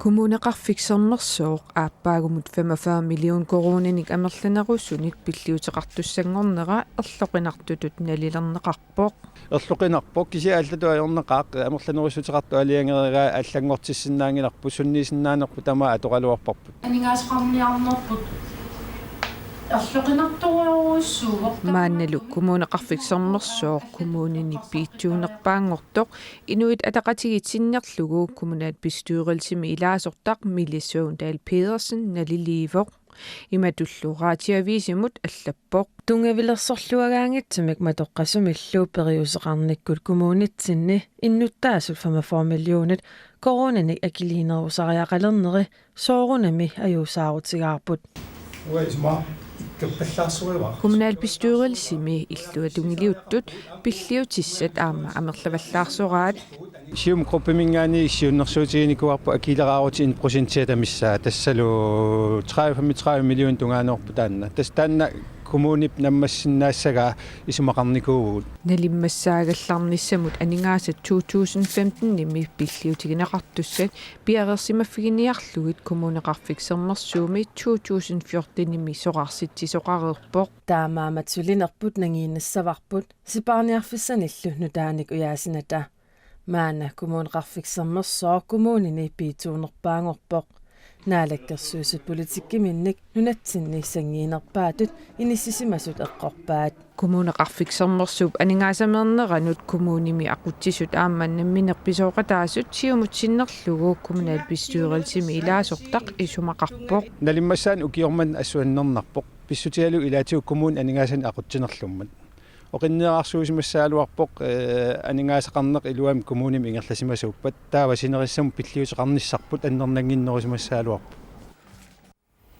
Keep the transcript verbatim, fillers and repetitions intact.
Kommuneqarfik Sermersooq aappaagumut femogfyrre million koruuninik amerlanerusunik pilliuteqartussanngornera erloqinartutut nalilerneqarpoq. Erloqinarpoq, kisianni allatut ajornaqaaq, amerlanerussuteqartut aalajangereeraat allanngortissinnaanngilarput, sunniisinnaanerput tamaat atoraluarparput. Aningaasaqarniarnerput erloqinartorujussuuvoq. Maannalu Kommuneqarfik Sermersooq kommunini piitsuunerpaanngortoq Inuit Ataqatigiit sinnerlugu kommunalbestyrelsimi ilaasortaq Mille Søvndal Pedersen naliliivoq. Imatullu Radioavisimut allappoq. Tunngavilersorluagaanngitsumik matoqqasumillu periuseqarnikkut kommunitsinni innuttaasut femogfyrre millionit koruuninik akiliinerusariaqalerneri soorunami ajuusaarutigaarput. Uanga isuma ikkappallaarsorivara. Kommunalbestyrelsimi illuatungiliuttut pilliutissat aamma amerlavallaarsoraat. Siumut Gruppeminngaanniit siunnersuutiginikuuarput akileraarutit en procentia tamissaa, tassalu tredive femogtredive millioner tungaanoorput taanna. Tassa taanna kommunip nammassinnaassagaa isumaqarnikuuvugut. Nalimmassaagallarnissamut aningaasat to tusind femtenimi pilliutigineqartussat piareersimaffiginiarlugit Kommuneqarfik Sermersuumi to tusind fjortenimi soraarsitsisoqareerpoq. Taamaammat sulinerput nangiinnassavarput sipaarniarfissanillu nutaanik ujaasinata. Maanna Kommuneqarfik Sermersooq kommunini piitsuunerpaanngorpoq. Naalakkersuisut politikkiminnik nunatsinni sanngiinerpaatut inissisimasut eqqorpaat. Kommuneqarfik Sermersuup aningaasameerneranut kommunimi aqutsisut aamma nammineq pisooqataasut Siumut sinnerlugu kommunalbestyrelsimi ilaasortaq isumaqarpoq. Nalimmassaanik ukioq manna assut annernarpoq. Pissutigalugu ilaatigut kommunip aningaasanik aqutsinerlummat. Oqinneerarsuusimassagaluarpoq, eh, aningaasaqarneq iluamik kommunimi ingerlasimasuuppat. Taava sinerissamut pilliuteqarnissarput annernannginnerusimassagaluarpoq.